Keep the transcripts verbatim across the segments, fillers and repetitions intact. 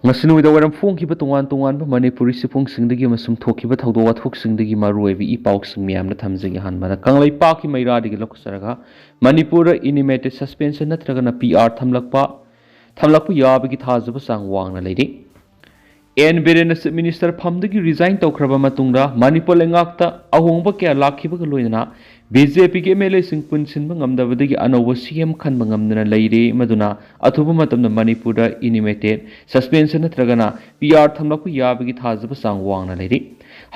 ꯉꯁꯤ ꯅꯨꯃꯤꯗꯥꯡ ꯋꯥꯏꯔꯝ ꯐꯣꯡꯈꯤꯕ ꯇꯣꯉꯥꯟ ꯇꯣꯉꯥꯟꯕ ꯃꯅꯤꯄꯨꯔꯤ ꯆꯦꯐꯣꯡꯁꯤꯡꯗꯒꯤ ꯑꯃꯁꯨꯡ ꯊꯣꯛꯈꯤꯕ ꯊꯧꯗꯣꯛ ꯋꯥꯊꯣꯛꯁꯤꯡꯗꯒꯤ ꯃꯔꯨꯑꯣꯏꯕ ꯏ ꯄꯥꯎꯁꯤꯡ ꯃꯌꯥꯝꯅ ꯊꯝꯖꯒꯦ꯫ ꯑꯍꯥꯟꯕꯗ ꯀꯪꯂꯩꯄꯥꯛꯀꯤ ꯃꯩꯔꯥꯗꯒꯤ ꯂꯧꯈꯠꯆꯔꯒ, ꯃꯅꯤꯄꯨꯔꯗ ꯏꯅꯤꯃꯦꯇꯦꯠ ꯁꯁꯄꯦꯟꯁꯟ ꯅꯠꯇ꯭ꯔꯒꯅ ꯄꯤ ꯑꯥꯔ ꯊꯝꯂꯛꯄ ꯊꯝꯂꯛꯄ ꯌꯥꯕꯒꯤ ꯊꯥꯖꯕ ꯆꯥꯡ ꯋꯥꯡꯅ ꯂꯩꯔꯤ꯫ ꯑꯦꯟ ꯕꯤꯔꯦꯟꯅ ꯆꯤꯐ ꯃꯤꯅꯤꯁꯇꯔ ꯐꯝꯗꯒꯤ ꯔꯤꯖꯥꯏꯟ ꯇꯧꯈ꯭ꯔꯕ ꯃꯇꯨꯡꯗ, ꯃꯅꯤꯄꯨꯔ ꯂꯩꯉꯥꯛꯇ ꯑꯍꯣꯡꯕ ꯀꯌꯥ ꯂꯥꯛꯈꯤꯕꯒ ꯂꯣꯏꯅꯅ ꯕꯤ ꯖꯦ ꯄꯤꯒꯤ ꯑꯦꯝ ꯑꯦꯜ ꯑꯦꯁꯤꯡ ꯄꯨꯟꯁꯤꯟꯕ ꯉꯝꯗꯕꯗꯒꯤ ꯑꯅꯧꯕ ꯁꯤ ꯑꯦꯝ ꯈꯟꯕ ꯉꯝꯗꯅ ꯂꯩꯔꯦ꯫ ꯃꯗꯨꯅ ꯑꯊꯨꯕ ꯃꯇꯝꯗ ꯃꯅꯤꯄꯨꯔꯗ ꯏꯅꯤꯃꯦꯇꯦꯠ ꯁꯁꯄꯦꯟꯁꯟ ꯅꯠꯇ꯭ꯔꯒꯅ ꯄꯤ ꯑꯥꯔ ꯊꯝꯂꯛꯄ ꯌꯥꯕꯒꯤ ꯊꯥꯖꯕ ꯆꯥꯡ ꯋꯥꯡꯅ ꯂꯩꯔꯤ꯫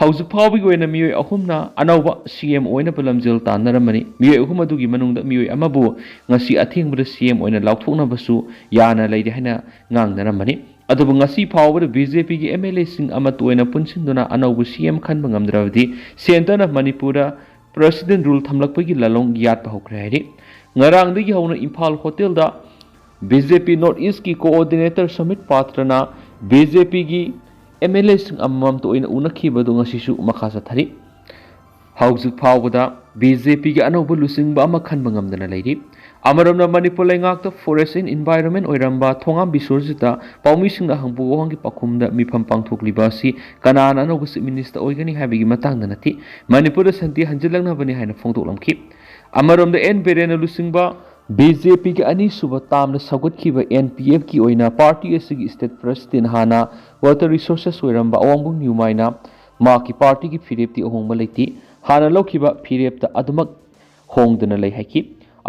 ꯍꯧꯖꯤꯛ ꯐꯥꯎꯕꯒꯤ ꯑꯣꯏꯅ ꯃꯤꯑꯣꯏ ꯑꯍꯨꯝꯅ ꯑꯅꯧꯕ ꯁꯤ ꯑꯦꯝ ꯑꯣꯏꯅꯕ ꯂꯝꯖꯦꯜ ꯇꯥꯟꯅꯔꯝꯕꯅꯤ꯫ ꯃꯤꯑꯣꯏ ꯑꯍꯨꯝ ꯑꯗꯨꯒꯤ ꯃꯅꯨꯡꯗ ꯃꯤꯑꯣꯏ ꯑꯃꯕꯨ ꯉꯁꯤ ꯑꯊꯦꯡꯕꯗ ꯁꯤ ꯑꯦꯝ ꯑꯣꯏꯅ ꯂꯥꯎꯊꯣꯛꯅꯕꯁꯨ ꯌꯥꯅ ꯂꯩꯔꯤ ꯍꯥꯏꯅ ꯉꯥꯡꯅꯔꯝꯕꯅꯤ꯫ ꯑꯗꯨꯕꯨ ꯉꯁꯤ ꯐꯥꯎꯕꯗ ꯕꯤ ꯖꯦ ꯄꯤꯒꯤ ꯑꯦꯝ ꯑꯦꯜ ꯑꯦꯁꯤꯡ ꯑꯃꯠꯇ ꯑꯣꯏꯅ ꯄꯨꯟꯁꯤꯟꯗꯨꯅ ꯑꯅꯧꯕ ꯁꯤ ꯑꯦꯝ ꯈꯟꯕ ꯉꯝꯗ꯭ꯔꯕꯗꯤ ꯁꯦꯟꯇꯔꯅ ꯃꯅꯤꯄꯨꯔꯗ ꯄ꯭ꯔꯦꯁꯤꯗꯦꯟ ꯔꯨꯜ ꯊꯝꯂꯛꯄꯒꯤ ꯂꯥꯂꯣꯡ ꯌꯥꯠꯄ ꯍꯧꯈ꯭ꯔꯦ ꯍꯥꯏꯔꯤ꯫ ꯉꯔꯥꯡꯗꯒꯤ ꯍꯧꯅ ꯏꯝꯐꯥꯜ ꯍꯣꯇꯦꯜꯗ ꯕꯤ ꯖꯦ ꯄꯤ ꯅꯣꯔꯠ ꯏꯁꯀꯤ ꯀꯣꯑꯣꯔꯗꯤꯅꯦꯇꯔ ꯁꯃꯤꯠ ꯄꯥꯇ꯭ꯔꯅ ꯕꯤ ꯖꯦ ꯄꯤꯒꯤ ꯑꯦꯝ ꯑꯦꯜ ꯑꯦꯁꯤꯡ ꯑꯃꯃꯝꯇ ꯑꯣꯏꯅ ꯎꯅꯈꯤꯕꯗꯨ ꯉꯁꯤꯁꯨ ꯃꯈꯥ ꯆꯠꯊꯔꯤ꯫ ꯍꯧꯖꯤꯛ ꯐꯥꯎꯕꯗ ꯕꯤ ꯖꯦ ꯄꯤꯒꯤ ꯑꯅꯧꯕ ꯂꯨꯆꯤꯡꯕ ꯑꯃ ꯈꯟꯕ ꯉꯝꯗꯅ ꯂꯩꯔꯤ꯫ ꯑꯃꯔꯣꯝꯗ ꯃꯅꯤꯄꯨꯔ ꯂꯩꯉꯥꯛꯇ ꯐꯣꯔꯦꯁ ꯑꯦꯟ ꯏꯟꯚꯥꯏꯔꯣꯟꯃꯦꯟ ꯑꯣꯏꯔꯝꯕ ꯊꯣꯉꯥꯝ ꯕꯤꯁꯣꯔꯖꯤꯠꯇ ꯄꯥꯎꯃꯤꯁꯤꯡꯅ ꯍꯪꯕ ꯋꯥꯍꯪꯒꯤ ꯄꯥꯎꯈꯨꯝꯗ ꯃꯤꯐꯝ ꯄꯥꯡꯊꯣꯛꯂꯤꯕ ꯑꯁꯤ ꯀꯅꯥꯅ ꯑꯅꯧꯕ ꯆꯤꯐ ꯃꯤꯅꯤꯁꯇꯔ ꯑꯣꯏꯒꯅꯤ ꯍꯥꯏꯕꯒꯤ ꯃꯇꯥꯡꯗ ꯅꯠꯇꯦ, ꯃꯅꯤꯄꯨꯔꯗ ꯁꯥꯟꯇꯤ ꯍꯟꯖꯤꯜꯂꯛꯅꯕꯅꯤ ꯍꯥꯏꯅ ꯐꯣꯡꯗꯣꯛꯂꯝꯈꯤ꯫ ꯑꯃꯔꯣꯝꯗ ꯑꯦꯟ ꯕꯤꯔꯦꯟꯅ ꯂꯨꯆꯤꯡꯕ ꯕꯤ ꯖꯦ ꯄꯤꯒꯤ ꯑꯅꯤꯁꯨꯕ ꯇꯥꯝꯅ ꯁꯧꯒꯠꯈꯤꯕ ꯑꯦꯟ ꯄꯤ ꯑꯦꯐꯀꯤ ꯑꯣꯏꯅ ꯄꯥꯔꯇꯤ ꯑꯁꯤꯒꯤ ꯁ꯭ꯇꯦꯠ ꯄ꯭ꯔꯦꯁꯤꯗꯦꯟ ꯍꯥꯟꯅ ꯋꯥꯇꯔ ꯔꯤꯁꯣꯔꯁꯦꯁ ꯑꯣꯏꯔꯝꯕ ꯑꯋꯥꯡꯕꯨꯡ ꯅ꯭ꯌꯨꯃꯥꯏꯅ ꯃꯍꯥꯛꯀꯤ ꯄꯥꯔꯇꯤꯒꯤ ꯐꯤꯔꯦꯞꯇꯤ ꯑꯍꯣꯡꯕ ꯂꯩꯇꯦ꯫ ꯍꯥꯟꯅ ꯂꯧꯈꯤꯕ ꯐꯤꯔꯦꯞꯇ ꯑꯗꯨꯃꯛ ꯍꯣꯡꯗꯅ ꯂꯩ ꯍꯥꯏꯈꯤ꯫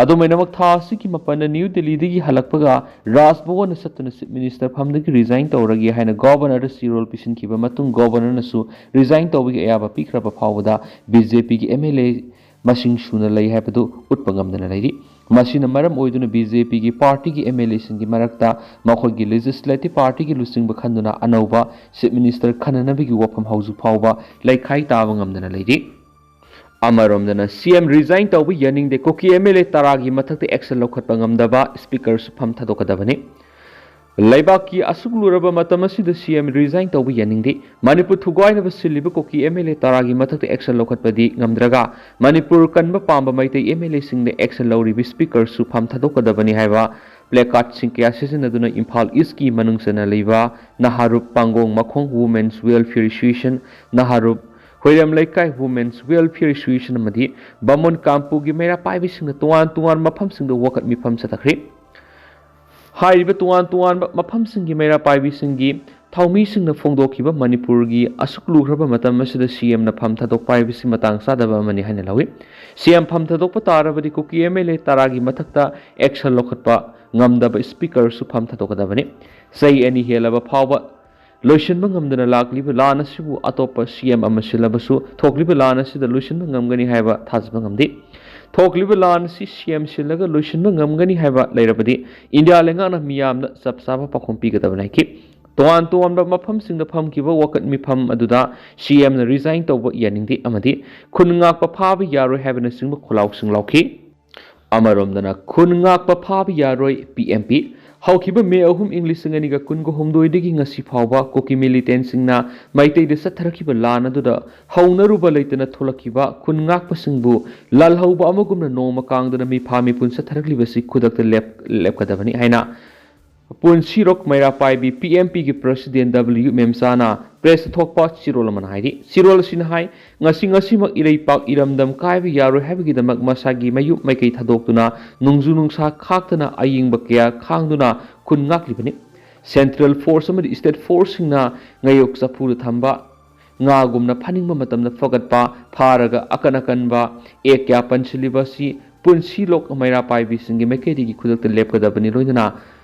ꯑꯗꯨꯃꯥꯏꯅꯃꯛ ꯊꯥ ꯑꯁꯤꯒꯤ ꯃꯥꯄꯟꯗ ꯅ꯭ꯌꯨ ꯗꯦꯜꯂꯤꯗꯒꯤ ꯍꯜꯂꯛꯄꯒ ꯔꯥꯖ ꯚꯋꯟꯗ ꯆꯠꯇꯨꯅ ꯆꯤꯐ ꯃꯤꯅꯤꯁꯇꯔ ꯐꯝꯗꯒꯤ ꯔꯤꯖꯥꯏꯟ ꯇꯧꯔꯒꯦ ꯍꯥꯏꯅ ꯒꯣꯚꯔꯅꯔꯗ ꯆꯦꯔꯣꯜ ꯄꯤꯁꯤꯟꯈꯤꯕ ꯃꯇꯨꯡ ꯒꯣꯚꯔꯅꯔꯅꯁꯨ ꯔꯤꯖꯥꯏꯟ ꯇꯧꯕꯒꯤ ꯑꯌꯥꯕ ꯄꯤꯈ꯭ꯔꯕ ꯐꯥꯎꯕꯗ ꯕꯤ ꯖꯦ ꯄꯤꯒꯤ ꯑꯦꯝ ꯑꯦꯜ ꯑꯦ ꯃꯁꯤꯡ ꯁꯨꯅ ꯂꯩ ꯍꯥꯏꯕꯗꯨ ꯎꯠꯄ ꯉꯝꯗꯅ ꯂꯩꯔꯤ꯫ ꯃꯁꯤꯅ ꯃꯔꯝ ꯑꯣꯏꯗꯨꯅ ꯕꯤ ꯖꯦ ꯄꯤꯒꯤ ꯄꯥꯔꯇꯤꯒꯤ ꯑꯦꯝ ꯑꯦꯜ ꯑꯦꯁꯤꯡꯒꯤ ꯃꯔꯛꯇ ꯃꯈꯣꯏꯒꯤ ꯂꯦꯖꯤꯁꯂꯦꯇꯤꯚ ꯄꯥꯔꯇꯤꯒꯤ ꯂꯨꯆꯤꯡꯕ ꯈꯟꯗꯨꯅ ꯑꯅꯧꯕ ꯆꯤꯐ ꯃꯤꯅꯤꯁꯇꯔ ꯈꯟꯅꯅꯕꯒꯤ ꯋꯥꯐꯝ ꯍꯧꯖꯤꯛ ꯐꯥꯎꯕ ꯂꯩꯈꯥꯏ ꯇꯥꯕ ꯉꯝꯗꯅ ꯂꯩꯔꯤ꯫ ꯑꯃꯔꯣꯝꯗꯅ ꯁꯤ ꯑꯦꯝ ꯔꯤꯖꯥꯏꯟ ꯇꯧꯕ ꯌꯥꯅꯤꯡꯗꯦ, ꯀꯨꯀꯤ ꯑꯦꯝ ꯑꯦꯜ ꯑꯦ ꯇꯔꯥꯒꯤ ꯃꯊꯛꯇ ꯑꯦꯛꯁꯟ ꯂꯧꯈꯠꯄ ꯉꯝꯗꯕ, ꯁ꯭ꯄꯤꯀꯔꯁꯨ ꯐꯝ ꯊꯥꯗꯣꯛꯀꯗꯕꯅꯤ꯫ ꯂꯩꯕꯥꯛꯀꯤ ꯑꯁꯨꯛ ꯂꯨꯔꯕ ꯃꯇꯝ ꯑꯁꯤꯗ ꯁꯤ ꯑꯦꯝ ꯔꯤꯖꯥꯏꯟ ꯇꯧꯕ ꯌꯥꯅꯤꯡꯗꯦ꯫ ꯃꯅꯤꯄꯨꯔ ꯊꯨꯒꯥꯏꯅꯕ ꯁꯤꯜꯂꯤꯕ ꯀꯨꯀꯤ ꯑꯦꯝ ꯑꯦꯜ ꯑꯦ ꯇꯔꯥꯒꯤ ꯃꯊꯛꯇ ꯑꯦꯛꯁꯟ ꯂꯧꯈꯠꯄꯗꯤ ꯉꯝꯗ꯭ꯔꯒ, ꯃꯅꯤꯄꯨꯔ ꯀꯟꯕ ꯄꯥꯝꯕ ꯃꯩꯇꯩ ꯑꯦꯝ ꯑꯦꯜ ꯑꯦꯁꯤꯡꯗ ꯑꯦꯛꯁꯟ ꯂꯧꯔꯤꯕ ꯁ꯭ꯄꯤꯀꯔꯁꯨ ꯐꯝ ꯊꯥꯗꯣꯛꯀꯗꯕꯅꯤ ꯍꯥꯏꯕ placardꯁꯤꯡ ꯀꯌꯥ ꯁꯤꯖꯤꯟꯅꯗꯨꯅ ꯏꯝꯐꯥꯜ ꯏꯁꯀꯤ ꯃꯅꯨꯡ ꯆꯟꯅ ꯂꯩꯕ ꯅꯍꯥꯔꯨꯞ ꯄꯥꯡꯒꯣꯡ ꯃꯈꯣꯡ Women's Welfare Association, ꯅꯍꯥꯔꯨꯞ ꯍꯣꯏꯔꯦꯝ ꯂꯩꯀꯥꯏ Women's Welfare Association ꯑꯃꯗꯤ ꯕꯥꯃꯣꯟ ꯀꯥꯝꯄꯨꯒꯤ ꯃꯩꯔꯥ ꯄꯥꯏꯕꯤꯁꯤꯡꯅ ꯇꯣꯉꯥꯟ ꯇꯣꯉꯥꯟꯕ ꯃꯐꯝꯁꯤꯡꯗ ꯋꯥꯀꯠ ꯃꯤꯐꯝ ꯆꯠꯊꯈ꯭ꯔꯤ꯫ ꯍꯥꯏꯔꯤꯕ ꯇꯣꯉꯥꯟ ꯇꯣꯉꯥꯟꯕ ꯃꯐꯝꯁꯤꯡꯒꯤ ꯃꯩꯔꯥ ꯄꯥꯏꯕꯤꯁꯤꯡꯒꯤ ꯊꯧꯃꯤꯁꯤꯡꯅ ꯐꯣꯡꯗꯣꯛꯈꯤꯕ ꯃꯅꯤꯄꯨꯔꯒꯤ ꯑꯁꯨꯛ ꯂꯨꯈ꯭ꯔꯕ ꯃꯇꯝ ꯑꯁꯤꯗ ꯁꯤ ꯑꯦꯝꯅ ꯐꯝ ꯊꯥꯗꯣꯛꯄ ꯍꯥꯏꯕꯁꯤ ꯃꯇꯥꯡ ꯆꯥꯗꯕ ꯑꯃꯅꯤ ꯍꯥꯏꯅ ꯂꯧꯏ꯫ ꯁꯤ ꯑꯦꯝ ꯐꯝ ꯊꯥꯗꯣꯛꯄ ꯇꯥꯔꯕꯗꯤ ꯀꯨꯀꯤ ꯑꯦꯝ ꯑꯦꯜ ꯑꯦ ꯇꯔꯥꯒꯤ ꯃꯊꯛꯇ action ꯂꯧꯈꯠꯄ ꯉꯝꯗꯕ ꯏꯁꯄꯤꯀꯔꯁꯨ ꯐꯝ ꯊꯥꯗꯣꯛꯀꯗꯕꯅꯤ꯫ ꯆꯍꯤ ꯑꯅꯤ ꯍꯦꯜꯂꯕ ꯐꯥꯎꯕ ꯂꯣꯏꯁꯤꯟꯕ ꯉꯝꯗꯅ ꯂꯥꯛꯂꯤꯕ ꯂꯥꯟ ꯑꯁꯤꯕꯨ ꯑꯇꯣꯞꯄ ꯁꯤ ꯑꯦꯝ ꯑꯃ ꯁꯤꯜꯂꯕꯁꯨ ꯊꯣꯛꯂꯤꯕ ꯂꯥꯟ ꯑꯁꯤꯗ ꯂꯣꯏꯁꯤꯟꯕ ꯉꯝꯒꯅꯤ ꯍꯥꯏꯕ ꯊꯥꯖꯕ ꯉꯝꯗꯦ꯫ ꯊꯣꯛꯂꯤꯕ ꯂꯥꯟ ꯑꯁꯤ ꯁꯤ ꯑꯦꯝ ꯁꯤꯜꯂꯒ ꯂꯣꯏꯁꯤꯟꯕ ꯉꯝꯒꯅꯤ ꯍꯥꯏꯕ ꯂꯩꯔꯕꯗꯤ ꯏꯟꯗꯤꯌꯥ ꯂꯩꯉꯥꯛꯅ ꯃꯤꯌꯥꯝꯗ ꯆꯞ ꯆꯥꯕ ꯄꯥꯎꯈꯨꯝ ꯄꯤꯒꯗꯕꯅꯤ ꯍꯥꯏꯈꯤ꯫ ꯇꯣꯉꯥꯟ ꯇꯣꯉꯥꯟꯕ ꯃꯐꯝꯁꯤꯡꯗ ꯐꯝꯈꯤꯕ ꯋꯥꯀꯠ ꯃꯤꯐꯝ ꯑꯗꯨꯗ ꯁꯤ ꯑꯦꯝꯅ resign ꯇꯧꯕ ꯌꯥꯅꯤꯡꯗꯦ ꯑꯃꯗꯤ ꯈꯨꯟ ꯉꯥꯛꯄ ꯐꯥꯕ ꯌꯥꯔꯣꯏ ꯍꯥꯏꯕꯅꯆꯤꯡꯕ ꯈꯣꯜꯂꯥꯎꯁꯤꯡ ꯂꯥꯎꯈꯤ꯫ ꯑꯃꯔꯣꯝꯗꯅ ꯈꯨꯟ ꯉꯥꯛꯄ ꯐꯥꯕ ꯌꯥꯔꯣꯏ ꯄꯤ ꯑꯦꯝ ꯄꯤ꯫ ꯍꯧꯈꯤꯕ ꯃꯦ ꯑꯍꯨꯝ ꯏꯪ ꯂꯤꯁꯤꯡ ꯑꯅꯤꯒ ꯀꯨꯟꯒ ꯍꯨꯝꯗꯣꯏꯗꯒꯤ ꯉꯁꯤ ꯐꯥꯎꯕ ꯀꯨꯀꯤ militantꯁꯤꯡꯅ ꯃꯩꯇꯩꯗ ꯆꯠꯊꯔꯛꯈꯤꯕ ꯂꯥꯟ ꯑꯗꯨꯗ ꯍꯧꯅꯔꯨꯕ ꯂꯩꯇꯅ ꯊꯣꯛꯂꯛꯈꯤꯕ ꯈꯨꯟ ꯉꯥꯛꯄꯁꯤꯡꯕꯨ ꯂꯥꯜꯍꯧꯕ ꯑꯃꯒꯨꯝꯅ ꯅꯣꯡꯃ ꯀꯥꯡꯗꯅ ꯃꯤꯐꯥ ꯃꯤꯄꯨꯟ ꯆꯠꯊꯔꯛꯂꯤꯕꯁꯤ ꯈꯨꯗꯛꯇ ꯂꯦꯞ-, ꯂꯦꯞꯀꯗꯕꯅꯤ ꯍꯥꯏꯅ ꯄꯨꯟꯁꯤꯔꯣꯛ ꯃꯩꯔꯥ ꯄꯥꯏꯕꯤ ꯄꯤ ꯑꯦꯝ ꯄꯤꯒꯤ president ꯗꯕ꯭ꯂꯤꯎ ꯃꯦꯝꯆꯥꯅ press ꯊꯣꯛꯄ ꯆꯦꯔꯣꯜ ꯑꯃꯅ ꯍꯥꯏꯔꯤ꯫ ꯆꯦꯔꯣꯜ ꯑꯁꯤꯅ ꯍꯥꯏ, ꯉꯁꯤ ꯉꯁꯤꯃꯛ ꯏꯔꯩꯄꯥꯛ ꯏꯔꯝꯗꯝ ꯀꯥꯏꯕ ꯌꯥꯔꯣꯏ ꯍꯥꯏꯕꯒꯤꯗꯃꯛ ꯃꯁꯥꯒꯤ ꯃꯌꯨꯝ ꯃꯥꯏꯀꯩ ꯊꯥꯗꯣꯛꯇꯨꯅ ꯅꯣꯡꯖꯨ ꯅꯨꯡꯁꯥ ꯈꯥꯛꯇꯅ ꯑꯌꯤꯡꯕ ꯀꯌꯥ ꯈꯥꯡꯗꯨꯅ ꯈꯨꯟ ꯉꯥꯛꯂꯤꯕꯅꯤ꯫ Central force ꯑꯃꯗꯤ state forceꯁꯤꯡꯅ ꯉꯥꯌꯣꯛ ꯆꯐꯨꯗ ꯊꯝꯕ ꯉꯥꯒꯨꯝꯅ ꯐꯥꯅꯤꯡꯕ ꯃꯇꯝꯗ ꯐꯒꯠꯄ, ꯐꯥꯔꯒ ꯑꯀꯟ ꯑꯀꯟꯕ act ꯀꯌꯥ ꯄꯟꯁꯤꯜꯂꯤꯕ ꯑꯁꯤ ꯄꯨꯟꯁꯤꯂꯣꯛ ꯃꯩꯔꯥ ꯄꯥꯏꯕꯤꯁꯤꯡꯒꯤ ꯃꯥꯏꯀꯩꯗꯒꯤ ꯈꯨꯗꯛꯇ ꯂꯦꯞꯀꯗꯕꯅꯤ ꯂꯣꯏꯅꯅ,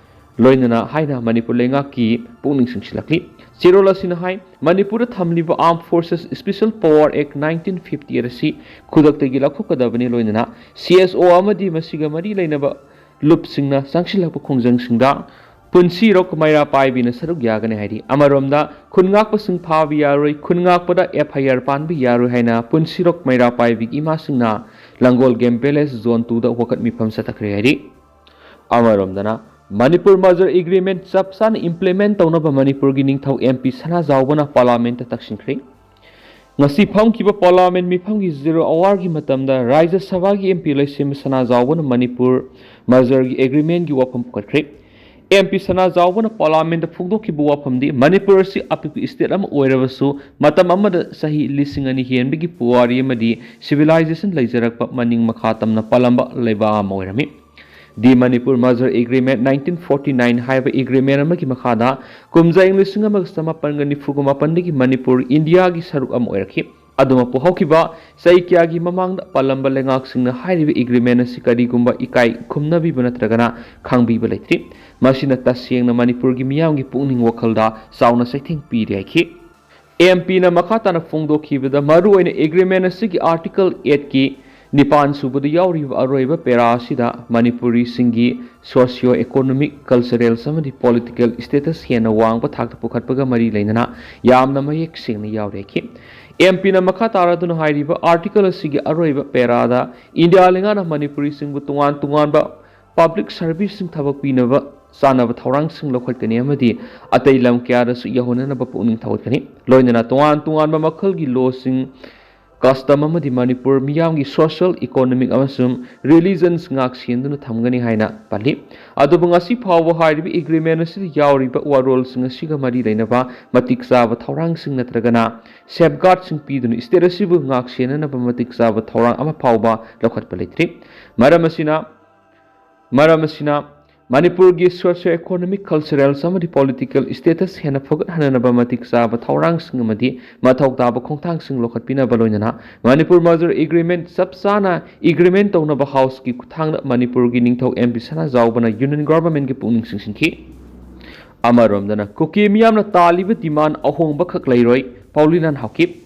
ꯂꯣꯏꯅꯅ ꯍꯥꯏꯅ ꯃꯅꯤꯄꯨꯔ ꯂꯩꯉꯥꯛꯀꯤ ꯄꯨꯛꯅꯤꯡ ꯆꯤꯡꯁꯤꯜꯂꯛꯂꯤ꯫ ꯆꯦꯔꯣꯜ ꯑꯁꯤꯅ ꯍꯥꯏ, ꯃꯅꯤꯄꯨꯔꯗ ꯊꯝꯂꯤꯕ Armed Forces Special Power Act nineteen fifty eight ꯑꯁꯤ ꯈꯨꯗꯛꯇꯒꯤ ꯂꯧꯊꯣꯛꯀꯗꯕꯅꯤ ꯂꯣꯏꯅꯅ ꯁꯤ ꯑꯦꯁ ꯑꯣ ꯑꯃꯗꯤ ꯃꯁꯤꯒ ꯃꯔꯤ ꯂꯩꯅꯕ ꯂꯨꯞꯁꯤꯡꯅ ꯆꯪꯁꯤꯜꯂꯛꯄ ꯈꯣꯡꯖꯪꯁꯤꯡꯗ ꯄꯨꯟꯁꯤꯔꯣꯛ ꯃꯩꯔꯥ ꯄꯥꯏꯕꯤꯅ ꯁꯔꯨꯛ ꯌꯥꯒꯅꯤ ꯍꯥꯏꯔꯤ꯫ ꯑꯃꯔꯣꯝꯗ ꯈꯨꯟ ꯉꯥꯛꯄꯁꯤꯡ ꯐꯥꯕ ꯌꯥꯔꯣꯏ, ꯈꯨꯟ ꯉꯥꯛꯄꯗ F I R ꯄꯥꯟꯕ ꯌꯥꯔꯣꯏ ꯍꯥꯏꯅ ꯄꯨꯟꯁꯤꯔꯣꯛ ꯃꯩꯔꯥ ꯄꯥꯏꯕꯤꯒꯤ ꯏꯃꯥꯁꯤꯡꯅ ꯂꯥꯡꯒꯣꯜ Game Village Zone two ꯗ ꯋꯥꯀꯠ ꯃꯤꯐꯝ ꯆꯠꯊꯈ꯭ꯔꯦ ꯍꯥꯏꯔꯤ꯫ ꯑꯃꯔꯣꯝꯗꯅ ꯃꯅꯤꯄꯨꯔ merger agreement ꯆꯞ ꯆꯥꯅ implement ꯇꯧꯅꯕ ꯃꯅꯤꯄꯨꯔꯒꯤ ꯅꯤꯡꯊꯧ ꯑꯦꯝ ꯄꯤ ꯁꯅꯥꯖꯥꯎꯕꯅ parliament ꯇ ꯇꯛꯁꯤꯟꯈ꯭ꯔꯦ꯫ ꯉꯁꯤ ꯐꯝꯈꯤꯕ ꯄꯥꯔꯂꯥꯃꯦꯟ ꯃꯤꯐꯝꯒꯤ ꯖꯤꯔꯣ ꯑꯋꯥꯔꯒꯤ ꯃꯇꯝꯗ ꯔꯥꯖ꯭ꯌ ꯁꯚꯥꯒꯤ ꯑꯦꯝ ꯄꯤ ꯂꯩꯁꯦꯝꯕ ꯁꯅꯥꯖꯥꯎꯕꯅ ꯃꯅꯤꯄꯨꯔ ꯃꯔꯖꯔꯒꯤ ꯑꯦꯒ꯭ꯔꯤꯃꯦꯟꯒꯤ ꯋꯥꯐꯝ ꯄꯨꯈꯠꯈ꯭ꯔꯦ꯫ ꯑꯦꯝ ꯄꯤ ꯁꯅꯥꯖꯥꯎꯕꯅ ꯄꯥꯔꯂꯥꯃꯦꯟꯗ ꯐꯣꯡꯗꯣꯛꯈꯤꯕ ꯋꯥꯐꯝꯗꯤ ꯃꯅꯤꯄꯨꯔ ꯑꯁꯤ ꯑꯄꯤꯛꯄ ꯏꯁꯇꯦꯠ ꯑꯃ ꯑꯣꯏꯔꯕꯁꯨ ꯃꯇꯝ ꯑꯃꯗ ꯆꯍꯤ ꯂꯤꯁꯤꯡ ꯑꯅꯤ ꯍꯦꯟꯕꯒꯤ ꯄꯨꯋꯥꯔꯤ ꯑꯃꯗꯤ ꯁꯤꯚꯤꯂꯥꯏꯖꯦꯁꯟ ꯂꯩꯖꯔꯛꯄ ꯃꯅꯤꯡ ꯃꯈꯥ ꯇꯝꯅ ꯄꯥꯜꯂꯝꯕ ꯂꯩꯕꯥꯛ ꯑꯃ ꯑꯣꯏꯔꯝꯃꯤ꯫ The Manipur merger agreement nineteen forty nine ꯍꯥꯏꯕ ꯑꯦꯒ꯭ꯔꯤꯃꯦꯟ ꯑꯃꯒꯤ ꯃꯈꯥꯗ ꯀꯨꯝꯖꯥ ꯏꯪ ꯂꯤꯁꯤꯡ ꯑꯃꯒ ꯆꯃꯥꯄꯟꯒ ꯅꯤꯐꯨꯒ ꯃꯥꯄꯟꯗꯒꯤ ꯃꯅꯤꯄꯨꯔ ꯏꯟꯗꯤꯌꯥꯒꯤ ꯁꯔꯨꯛ ꯑꯃ ꯑꯣꯏꯔꯛꯈꯤ꯫ ꯑꯗꯨꯃꯛꯄꯨ ꯍꯧꯈꯤꯕ ꯆꯍꯤ ꯀꯌꯥꯒꯤ ꯃꯃꯥꯡꯗ ꯄꯥꯜꯂꯝꯕ ꯂꯩꯉꯥꯛꯁꯤꯡꯅ ꯍꯥꯏꯔꯤꯕ ꯑꯦꯒ꯭ꯔꯤꯃꯦꯟ ꯑꯁꯤ ꯀꯔꯤꯒꯨꯝꯕ ꯏꯀꯥꯏ ꯈꯨꯝꯅꯕꯤꯕ ꯅꯠꯇ꯭ꯔꯒꯅ ꯈꯪꯕꯤꯕ ꯂꯩꯇ꯭ꯔꯤ꯫ ꯃꯁꯤꯅ ꯇꯁꯦꯡꯅ ꯃꯅꯤꯄꯨꯔꯒꯤ ꯃꯤꯌꯥꯝꯒꯤ ꯄꯨꯛꯅꯤꯡ ꯋꯥꯈꯜꯗ ꯆꯥꯎꯅ ꯆꯩꯊꯦꯡ ꯄꯤꯔꯦ ꯍꯥꯏꯈꯤ꯫ ꯑꯦꯝ ꯄꯤꯅ ꯃꯈꯥ ꯇꯥꯅ ꯐꯣꯡꯗꯣꯛꯈꯤꯕꯗ ꯃꯔꯨꯑꯣꯏꯅ ꯑꯦꯒ꯭ꯔꯤꯃꯦꯟ ꯑꯁꯤꯒꯤ ꯑꯥꯔꯇꯤꯀꯜ ꯑꯦꯠꯀꯤ ꯅꯤꯄꯥꯟ ꯁꯨꯕꯗ ꯌꯥꯎꯔꯤꯕ ꯑꯔꯣꯏꯕ ꯄꯦꯔꯥ ꯑꯁꯤꯗ ꯃꯅꯤꯄꯨꯔꯤꯁꯤꯡꯒꯤ ꯁꯣꯁꯤꯌꯣ ꯏꯀꯣꯅꯣꯃꯤꯛ, ꯀꯜꯆꯔꯦꯜ ꯑꯃꯗꯤ ꯄꯣꯂꯤꯇꯤꯀꯦꯜ ꯁ꯭ꯇꯦꯇꯁ ꯍꯦꯟꯅ ꯋꯥꯡꯕ ꯊꯥꯛꯇ ꯄꯨꯈꯠꯄꯒ ꯃꯔꯤ ꯂꯩꯅꯅ ꯌꯥꯝꯅ ꯃꯌꯦꯛ ꯁꯦꯡꯅ ꯌꯥꯎꯔꯦ ꯍꯥꯏꯈꯤ꯫ ꯑꯦꯝ ꯄꯤꯅ ꯃꯈꯥ ꯇꯥꯔꯗꯨꯅ ꯍꯥꯏꯔꯤꯕ ꯑꯥꯔꯇꯤꯀꯜ ꯑꯁꯤꯒꯤ ꯑꯔꯣꯏꯕ ꯄꯦꯔꯥꯗ ꯏꯟꯗꯤꯌꯥ ꯂꯩꯉꯥꯛꯅ ꯃꯅꯤꯄꯨꯔꯤꯁꯤꯡꯕꯨ ꯇꯣꯉꯥꯟ ꯇꯣꯉꯥꯟꯕ ꯄꯕ꯭ꯂꯤꯛ ꯁꯔꯚꯤꯁꯁꯤꯡ ꯊꯕꯛ ꯄꯤꯅꯕ ꯆꯥꯅꯕ ꯊꯧꯔꯥꯡꯁꯤꯡ ꯂꯧꯈꯠꯀꯅꯤ ꯑꯃꯗꯤ ꯑꯇꯩ ꯂꯝ ꯀꯌꯥꯗꯁꯨ ꯌꯧꯍꯟꯅꯅꯕ ꯄꯨꯛꯅꯤꯡ ꯊꯧꯒꯠꯀꯅꯤ꯫ ꯂꯣꯏꯅꯅ ꯇꯣꯉꯥꯟ ꯇꯣꯉꯥꯟꯕ ꯃꯈꯜꯒꯤ ꯂꯣꯁꯤꯡ, ꯀꯁꯇꯝ ꯑꯃꯗꯤ ꯃꯅꯤꯄꯨꯔ ꯃꯤꯌꯥꯝꯒꯤ ꯁꯣꯁꯤꯌꯦꯜ, ꯏꯀꯣꯅꯣꯃꯤꯛ ꯑꯃꯁꯨꯡ ꯔꯤꯂꯤꯖꯟꯁ ꯉꯥꯛ ꯁꯦꯟꯗꯨꯅ ꯊꯝꯒꯅꯤ ꯍꯥꯏꯅ ꯄꯜꯂꯤ꯫ ꯑꯗꯨꯕꯨ ꯉꯁꯤ ꯐꯥꯎꯕ ꯍꯥꯏꯔꯤꯕ ꯑꯦꯒ꯭ꯔꯤꯃꯦꯟ ꯑꯁꯤꯗ ꯌꯥꯎꯔꯤꯕ ꯋꯥꯔꯣꯜꯁꯤꯡ ꯑꯁꯤꯒ ꯃꯔꯤ ꯂꯩꯅꯕ ꯃꯇꯤꯛ ꯆꯥꯕ ꯊꯧꯔꯥꯡꯁꯤꯡ ꯅꯠꯇ꯭ꯔꯒꯅ ꯁꯦꯐꯒꯥꯔꯗꯁꯤꯡ ꯄꯤꯗꯨꯅ ꯁ꯭ꯇꯦꯠ ꯑꯁꯤꯕꯨ ꯉꯥꯛ ꯁꯦꯟꯅꯅꯕ ꯃꯇꯤꯛ ꯆꯥꯕ ꯊꯧꯔꯥꯡ ꯑꯃ ꯐꯥꯎꯕ ꯂꯧꯈꯠꯄ ꯂꯩꯇ꯭ꯔꯤ꯫ ꯃꯔꯝ ꯑꯁꯤꯅ ꯃꯔꯝ ꯑꯁꯤꯅ ꯃꯅꯤꯄꯨꯔꯒꯤ ꯁꯣꯁꯤꯌꯣ ꯏꯀꯣꯅꯣꯃꯤꯛ, ꯀꯜꯆꯔꯦꯜ ꯑꯃꯗꯤ ꯄꯣꯂꯤꯇꯤꯀꯦꯜ ꯁ꯭ꯇꯦꯇꯁ ꯍꯦꯟꯅ ꯐꯒꯠꯍꯟꯅꯅꯕ ꯃꯇꯤꯛ ꯆꯥꯕ ꯊꯧꯔꯥꯡꯁꯤꯡ ꯑꯃꯗꯤ ꯃꯊꯧ ꯇꯥꯕ ꯈꯣꯡꯊꯥꯡꯁꯤꯡ ꯂꯧꯈꯠꯄꯤꯅꯕ ꯂꯣꯏꯅꯅ ꯃꯅꯤꯄꯨꯔ ꯃꯔꯖꯔ ꯑꯦꯒ꯭ꯔꯤꯃꯦꯟ ꯆꯞ ꯆꯥꯅ ꯑꯦꯒ꯭ꯔꯤꯃꯦꯟ ꯇꯧꯅꯕ ꯍꯥꯎꯁꯀꯤ ꯈꯨꯠꯊꯥꯡꯗ ꯃꯅꯤꯄꯨꯔꯒꯤ ꯅꯤꯡꯊꯧ ꯑꯦꯝ ꯄꯤ ꯁꯅꯥꯖꯥꯎꯕꯅ ꯌꯨꯅꯤꯌꯟ ꯒꯣꯚꯔꯟꯃꯦꯟꯠꯀꯤ ꯄꯨꯛꯅꯤꯡ ꯆꯤꯡꯁꯤꯟꯈꯤ꯫ ꯑꯃꯔꯣꯝꯗꯅ ꯀꯨꯀꯤ ꯃꯤꯌꯥꯝꯅ ꯇꯥꯜꯂꯤꯕ ꯗꯤꯃꯥꯟ ꯑꯍꯣꯡꯕꯈꯛ ꯂꯩꯔꯣꯏ, ꯄꯥꯎꯂꯤꯂꯥꯟ Haokip.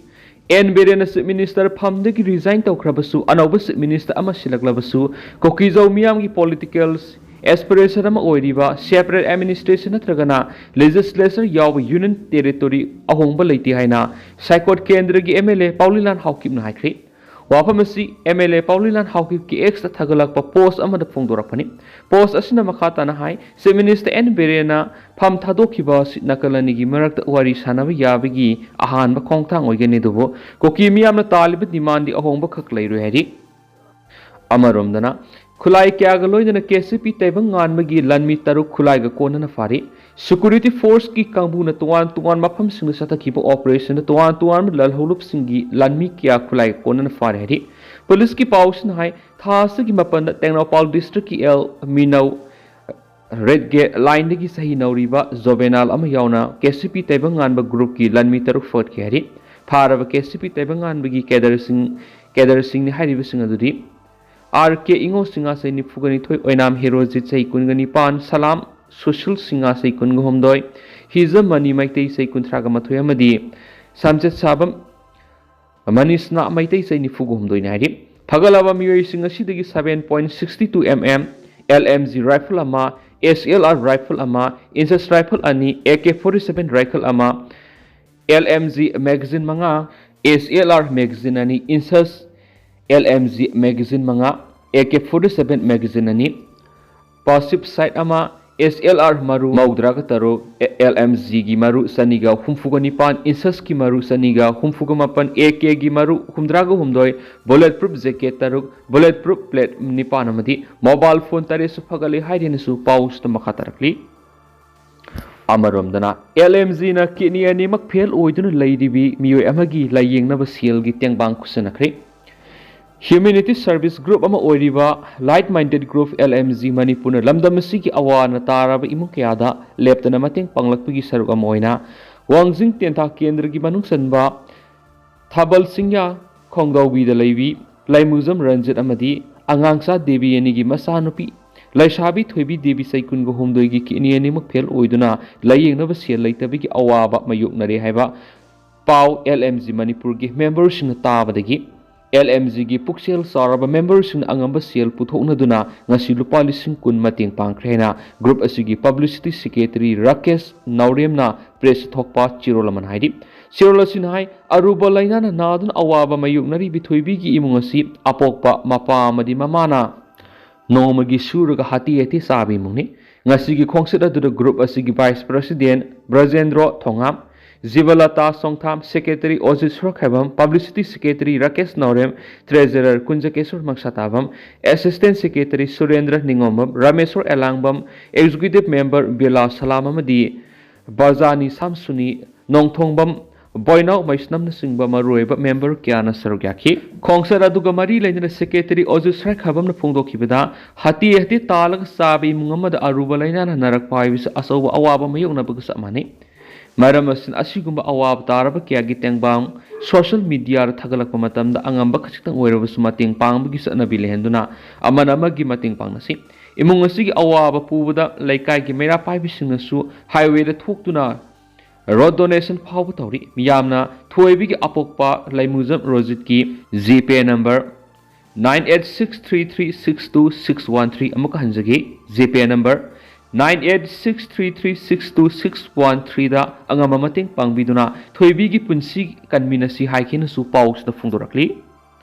And ꯕꯤꯔꯦꯟꯅ chief minister ꯐꯝꯗꯒꯤ resign ꯇꯧꯈ꯭ꯔꯕꯁꯨ, ꯑꯅꯧꯕ ꯆꯤꯐ ꯃꯤꯅꯤꯁꯇꯔ ꯑꯃ ꯁꯤꯜꯂꯛꯂꯕꯁꯨ, ꯀꯨꯀꯤꯖꯧ ꯃꯤꯌꯥꯝꯒꯤ ꯄꯣꯂꯤꯇꯤꯀꯦꯜ ꯑꯦꯁꯄꯤꯔꯦꯁꯟ ꯑꯃ ꯑꯣꯏꯔꯤꯕ ꯁꯦꯄꯔꯦꯠ ꯑꯦꯗꯃꯤꯅꯤꯁꯇ꯭ꯔꯦꯁꯟ ꯅꯠꯇ꯭ꯔꯒꯅ ꯂꯦꯖꯤꯁꯂꯦꯆꯔ ꯌꯥꯎꯕ ꯌꯨꯅꯤꯌꯟ ꯇꯦꯔꯤꯇꯣꯔꯤ ꯑꯍꯣꯡꯕ ꯂꯩꯇꯦ ꯍꯥꯏꯅ ꯁꯥꯏꯀꯣꯠ ꯀꯦꯟꯗ꯭ꯔꯒꯤ ꯑꯦꯝ ꯑꯦꯜ ꯑꯦ ꯄꯥꯎꯂꯤꯂꯥꯟ ꯍꯥꯎꯀꯤꯞꯅ ꯍꯥꯏꯈ꯭ꯔꯦ꯫ ꯋꯥꯐꯝ ꯑꯁꯤ ꯑꯦꯝ ꯑꯦꯜ ꯑꯦ ꯄꯥꯎꯂꯤꯂꯥꯟ ꯍꯥꯎꯀꯤꯞꯀꯤ ꯑꯦꯛꯁꯇ ꯊꯥꯒꯠꯂꯛꯄ ꯄꯣꯁ ꯑꯃꯗ ꯐꯣꯡꯗꯣꯔꯛꯄꯅꯤ꯫ ꯄꯣꯁ ꯑꯁꯤꯅ ꯃꯈꯥ ꯇꯥꯅ ꯍꯥꯏ, ꯆꯤꯐ ꯃꯤꯅꯤꯁꯇꯔ ꯑꯦꯟ ꯕꯤꯔꯦꯟꯅ ꯐꯝ ꯊꯥꯗꯣꯛꯈꯤꯕ ꯑꯁꯤ ꯅꯥꯀꯜ ꯑꯅꯤꯒꯤ ꯃꯔꯛꯇ ꯋꯥꯔꯤ ꯁꯥꯟꯅꯕ ꯌꯥꯕꯒꯤ ꯑꯍꯥꯟꯕ ꯈꯣꯡꯊꯥꯡ ꯑꯣꯏꯒꯅꯤ, ꯑꯗꯨꯕꯨ ꯀꯨꯀꯤ ꯃꯤꯌꯥꯝꯅ ꯇꯥꯜꯂꯤꯕ ꯗꯤꯃꯥꯟꯗꯤ ꯑꯍꯣꯡꯕ ꯈꯛ ꯂꯩꯔꯣꯏ ꯍꯥꯏꯔꯤ꯫ ꯑꯃꯔꯣꯝꯗꯅ, ꯈꯨꯠꯂꯥꯏ ꯀꯌꯥꯒ ꯂꯣꯏꯅꯅ ꯀꯦ ꯁꯤ ꯄꯤ ꯇꯥꯏꯕꯪ ꯉꯥꯟꯕꯒꯤ ꯂꯥꯟꯃꯤ ꯇꯔꯨꯛ ꯈꯨꯠꯂꯥꯏꯒ ꯀꯣꯟꯅꯅ ꯐꯥꯔꯤ꯫ ꯁꯦꯀ꯭ꯌꯨꯔꯤꯇꯤ ꯐꯣꯔꯁꯀꯤ ꯀꯥꯡꯕꯨꯅ ꯇꯣꯉꯥꯟ ꯇꯣꯉꯥꯟꯕ ꯃꯐꯝꯁꯤꯡꯗ ꯆꯠꯊꯈꯤꯕ ꯑꯣꯄꯔꯦꯁꯟꯗ ꯇꯣꯉꯥꯟ ꯇꯣꯉꯥꯟꯕ ꯂꯥꯜꯍꯧꯂꯨꯞꯁꯤꯡꯒꯤ ꯂꯥꯟꯃꯤ ꯀꯌꯥ ꯈꯨꯠꯂꯥꯏꯒ ꯀꯣꯟꯅꯅ ꯐꯥꯔꯤ ꯍꯥꯏꯔꯤ꯫ ꯄꯨꯂꯤꯁꯀꯤ ꯄꯥꯎꯁꯤꯅ ꯍꯥꯏ, ꯊꯥ ꯑꯁꯤꯒꯤ ꯃꯥꯄꯟꯗ ꯇꯦꯡꯅꯧꯄꯥꯜ ꯗꯤꯁꯇ꯭ꯔꯤꯛꯀꯤ ꯑꯦꯜ ꯃꯤꯅꯧ ꯔꯦꯠ ꯒꯦꯠ ꯂꯥꯏꯟꯗꯒꯤ ꯆꯍꯤ ꯅꯧꯔꯤꯕ ꯖꯣꯕꯦꯅꯥꯜ ꯑꯃ ꯌꯥꯎꯅ ꯀꯦ ꯁꯤ ꯄꯤ ꯇꯥꯏꯕꯪ ꯉꯥꯟꯕ ꯒ꯭ꯔꯨꯞꯀꯤ ꯂꯥꯟꯃꯤ ꯇꯔꯨꯛ ꯐꯒꯠꯈꯤ ꯍꯥꯏꯔꯤ꯫ ꯐꯥꯔꯕ ꯀꯦ ꯁꯤ ꯄꯤ ꯇꯥꯏꯕꯪ ꯉꯥꯟꯕꯒꯤ ꯀꯦꯗꯔꯁꯤꯡ, ꯀꯦꯗꯔꯁꯤꯡꯅꯤ ꯍꯥꯏꯔꯤꯕꯁꯤꯡ ꯑꯗꯨꯗꯤ, ꯑꯥꯔ ꯀꯦ ꯏꯉꯣ, ꯁꯤꯡꯉꯥ ꯆꯍꯤ ꯅꯤꯐꯨꯒ ꯅꯤꯊꯣꯏ, ꯑꯣꯏꯅꯥꯝ ꯍꯦꯔꯣꯖꯤꯠ ꯆꯍꯤ ꯀꯨꯟꯒ ꯅꯤꯄꯥꯟ, ꯁꯂꯥꯝ ꯁꯨꯁꯤꯜ, ꯁꯤꯡꯉꯥ ꯆꯍꯤ ꯀꯨꯟꯒ ꯍꯨꯝꯗꯣꯏ, ꯍꯤꯖꯝ ꯃꯅꯤ ꯃꯩꯇꯩ ꯆꯍꯤ ꯀꯨꯟꯊ꯭ꯔꯥꯒ ꯃꯥꯊꯣꯏ ꯑꯃꯗꯤ ꯁꯝꯆꯦꯠ ꯁꯥꯕꯝ ꯃꯅꯤꯁꯅꯥ ꯃꯩꯇꯩ ꯆꯍꯤ ꯅꯤꯐꯨꯒ ꯍꯨꯝꯗꯣꯏꯅꯤ ꯍꯥꯏꯔꯤ꯫ ꯐꯒꯠꯂꯕ ꯃꯤꯑꯣꯏꯁꯤꯡ ꯑꯁꯤꯗꯒꯤ seven point six two M M L M G rifle ꯑꯃ, S L R rifle ꯑꯃ, INSUS rifle ꯑꯅꯤ, A K forty seven rifle ꯑꯃ, L M G magazine ꯃꯉꯥ, S L R magazine ꯑꯅꯤ, INSUS L M G magazine ꯃꯉꯥ, A K forty seven magazine ꯑꯅꯤ, passive sight ꯑꯃ, S L R ꯃꯔꯨ ꯃꯧꯗ꯭ꯔꯥꯒ ꯇꯔꯨꯛ, L M G ꯒꯤ ꯃꯔꯨ ꯆꯅꯤꯒ ꯍꯨꯝꯐꯨꯒ ꯅꯤꯄꯥꯟ, INSUS ꯀꯤ ꯃꯔꯨ ꯆꯅꯤꯒ ꯍꯨꯝꯐꯨꯒ ꯃꯥꯄꯟ, A K ꯒꯤ ꯃꯔꯨ ꯍꯨꯝꯗ꯭ꯔꯥꯒ ꯍꯨꯝꯗꯣꯏ, bullet proof jacket ꯇꯔꯨꯛ, bullet proof plate ꯅꯤꯄꯥꯟ ꯑꯃꯗꯤ mobile phone ꯇꯔꯦꯠꯁꯨ ꯐꯒꯠꯂꯦ ꯍꯥꯏꯗꯨꯅꯁꯨ ꯄꯥꯎꯁꯤꯗ ꯃꯈꯥ ꯇꯥꯔꯛꯂꯤ꯫ ꯑꯃꯔꯣꯝꯗꯅ, L M G ꯅ kidney ꯑꯅꯤꯃꯛ fail ꯑꯣꯏꯗꯨꯅ ꯂꯩꯔꯤꯕꯤ ꯃꯤꯑꯣꯏ ꯑꯃꯒꯤ ꯂꯥꯌꯦꯡꯅꯕ ꯁꯦꯜꯒꯤ ꯇꯦꯡꯕꯥꯡ ꯈꯨꯠꯁꯟꯅꯈ꯭ꯔꯦ꯫ Humanity service group ꯑꯃ ꯑꯣꯏꯔꯤꯕ Like Minded Group L M G ꯃꯅꯤꯄꯨꯔꯅ ꯂꯝꯗꯝ ꯑꯁꯤꯒꯤ ꯑꯋꯥ ꯑꯅꯥ ꯇꯥꯔꯕ ꯏꯃꯨꯡ ꯀꯌꯥꯗ ꯂꯦꯞꯇꯅ ꯃꯇꯦꯡ ꯄꯥꯡꯂꯛꯄꯒꯤ ꯁꯔꯨꯛ ꯑꯃ ꯑꯣꯏꯅ ꯋꯥꯡꯖꯤꯡ ꯇꯦꯟꯊꯥ ꯀꯦꯟꯗ꯭ꯔꯒꯤ ꯃꯅꯨꯡ ꯆꯟꯕ ꯊꯥꯕꯜ ꯆꯤꯡꯌꯥ ꯈꯣꯡꯗꯧꯕꯤꯗ ꯂꯩꯕꯤ ꯂꯩꯃꯨꯖꯝ ꯔꯟꯖꯤꯠ ꯑꯃꯗꯤ ꯑꯉꯥꯡꯆꯥ ꯗꯦꯕꯤ ꯑꯅꯤꯒꯤ ꯃꯆꯥꯅꯨꯄꯤ ꯂꯩꯁꯥꯕꯤ ꯊꯣꯏꯕꯤ ꯗꯦꯕꯤ ꯆꯍꯤ ꯀꯨꯟꯒ ꯍꯨꯝꯗꯣꯏꯒꯤ kidney ꯑꯅꯤꯃꯛ fail ꯑꯣꯏꯗꯨꯅ ꯂꯥꯌꯦꯡꯅꯕ ꯁꯦꯜ ꯂꯩꯇꯕꯒꯤ ꯑꯋꯥꯕ ꯃꯥꯌꯣꯛꯅꯔꯦ ꯍꯥꯏꯕ ꯄꯥꯎ L M G ꯃꯅꯤꯄꯨꯔꯒꯤ member ꯁꯤꯡꯅ ꯇꯥꯕꯗꯒꯤ L M G ꯒꯤ ꯄꯨꯛꯆꯦꯜ ꯆꯥꯎꯔꯕ member ꯁꯤꯡꯅ ꯑꯉꯝꯕ ꯁꯦꯜ ꯄꯨꯊꯣꯛꯅꯗꯨꯅ ꯉꯁꯤ ꯂꯨꯄꯥ ꯂꯤꯁꯤꯡ ꯀꯨꯟ ꯃꯇꯦꯡ ꯄꯥꯡꯈ꯭ꯔꯦ ꯍꯥꯏꯅ group ꯑꯁꯤꯒꯤ publicity secretary ꯔꯥꯀꯦꯁ ꯅꯥꯎꯔꯦꯝꯅ press ꯊꯣꯛꯄ ꯆꯦꯔꯣꯜ ꯑꯃꯅ ꯍꯥꯏꯔꯤ꯫ ꯆꯦꯔꯣꯜ ꯑꯁꯤꯅ ꯍꯥꯏ, ꯑꯔꯨꯕ ꯂꯥꯏꯅꯥꯅ ꯅꯥꯗꯨꯅ ꯑꯋꯥꯕ ꯃꯥꯌꯣꯛꯅꯔꯤꯕꯤ ꯊꯣꯏꯕꯤꯒꯤ ꯏꯃꯨꯡ ꯑꯁꯤ ꯑꯄꯣꯛꯄ ꯃꯄꯥ ꯑꯃꯗꯤ ꯃꯃꯥꯅ ꯅꯣꯡꯃꯒꯤ ꯁꯨꯔꯒ ꯍꯥꯇꯦ ꯍꯥꯇꯦ ꯆꯥꯕ ꯏꯃꯨꯡꯅꯤ꯫ ꯉꯁꯤꯒꯤ ꯈꯣꯡꯆꯠ ꯑꯗꯨꯗ group ꯑꯁꯤꯒꯤ vice president ꯕ꯭ꯔꯖꯦꯟꯗ꯭ꯔꯣ ꯊꯣꯉꯥꯝ, ꯖꯤꯕꯂꯇꯥ ꯁꯣꯡꯊꯥꯝ, secretary ꯑꯣꯖꯤꯠ ꯁꯣꯔꯈꯥꯏꯕꯝ, publicity secretary ꯔꯥꯀꯦꯁ ꯅꯥꯎꯔꯦꯝ, treasurer ꯀꯨꯟꯖꯀꯦꯁꯣꯔ ꯃꯪꯁꯥꯇꯥꯕꯝ, assistant secretary ꯁꯨꯔꯦꯟꯗ꯭ꯔ ꯅꯤꯉꯣꯝꯕꯝ, ꯔꯥꯃꯦꯁꯣꯔ ꯑꯦꯂꯥꯡꯕꯝ, executive member ꯕꯤꯂꯥ ꯁꯂꯥꯝ ꯑꯃꯗꯤ ꯕꯖꯥꯅꯤ ꯁꯥꯝꯁꯨꯅꯤ ꯅꯣꯡꯊꯣꯡꯕꯝ ꯕꯣꯏꯅꯥꯎ ꯃꯩꯁꯅꯝꯅꯆꯤꯡꯕ ꯃꯔꯨꯑꯣꯏꯕ member ꯀꯌꯥꯅ ꯁꯔꯨꯛ ꯌꯥꯈꯤ꯫ ꯈꯣꯡꯆꯠ ꯑꯗꯨꯒ ꯃꯔꯤ ꯂꯩꯅꯅ secretary ꯑꯣꯖꯤꯠ ꯁꯣꯔꯈꯥꯏꯕꯝꯅ ꯐꯣꯡꯗꯣꯛꯈꯤꯕꯗ, ꯍꯥꯇꯦ ꯍꯥꯇꯦ ꯇꯥꯜꯂꯒ ꯆꯥꯕ ꯏꯃꯨꯡ ꯑꯃꯗ ꯑꯔꯨꯕ ꯂꯥꯏꯅꯥꯅ ꯅꯥꯔꯛꯄ ꯍꯥꯏꯕꯁꯤ ꯑꯆꯧꯕ ꯑꯋꯥꯕ ꯃꯥꯌꯣꯛꯅꯕꯒ ꯆꯞ ꯃꯥꯟꯅꯩ꯫ ꯃꯔꯝ ꯑꯁꯤꯅ, ꯑꯁꯤꯒꯨꯝꯕ ꯑꯋꯥꯕ ꯇꯥꯔꯕ ꯀꯌꯥꯒꯤ ꯇꯦꯡꯕꯥꯡ social mediaꯗ ꯊꯥꯒꯠꯂꯛꯄ ꯃꯇꯝꯗ, ꯑꯉꯝꯕ ꯈꯖꯤꯛꯇꯪ ꯑꯣꯏꯔꯕꯁꯨ ꯃꯇꯦꯡ ꯄꯥꯡꯕꯒꯤ ꯆꯠꯅꯕꯤ ꯂꯩꯍꯟꯗꯨꯅ, ꯑꯃꯅ ꯑꯃꯒꯤ ꯃꯇꯦꯡ ꯄꯥꯡꯅꯁꯤ꯫ ꯏꯃꯨꯡ ꯑꯁꯤꯒꯤ ꯑꯋꯥꯕ ꯄꯨꯕꯗ ꯂꯩꯀꯥꯏꯒꯤ ꯃꯩꯔꯥ ꯄꯥꯏꯕꯤꯁꯤꯡꯅꯁꯨ highwayꯗ ꯊꯣꯛꯇꯨꯅ road donation ꯐꯥꯎꯕ ꯇꯧꯔꯤ꯫ ꯃꯤꯌꯥꯝꯅ ꯊꯣꯏꯕꯤꯒꯤ ꯑꯄꯣꯛꯄ ꯂꯩꯃꯨꯖꯝ ꯔꯣꯖꯤꯠꯀꯤ GPay number nine eight six three three six two six one three, ꯑꯃꯨꯛꯀ ꯍꯟꯖꯒꯦ, GPay number nine eight six three three six two six one threeꯗ ꯑꯉꯝꯕ ꯃꯇꯦꯡ ꯄꯥꯡꯕꯤꯗꯨꯅ ꯊꯣꯏꯕꯤꯒꯤ ꯄꯨꯟꯁꯤ ꯀꯟꯃꯤꯟꯅꯁꯤ ꯍꯥꯏꯈꯤꯅꯁꯨ ꯄꯥꯎꯁꯤꯗ ꯐꯣꯡꯗꯣꯔꯛꯂꯤ꯫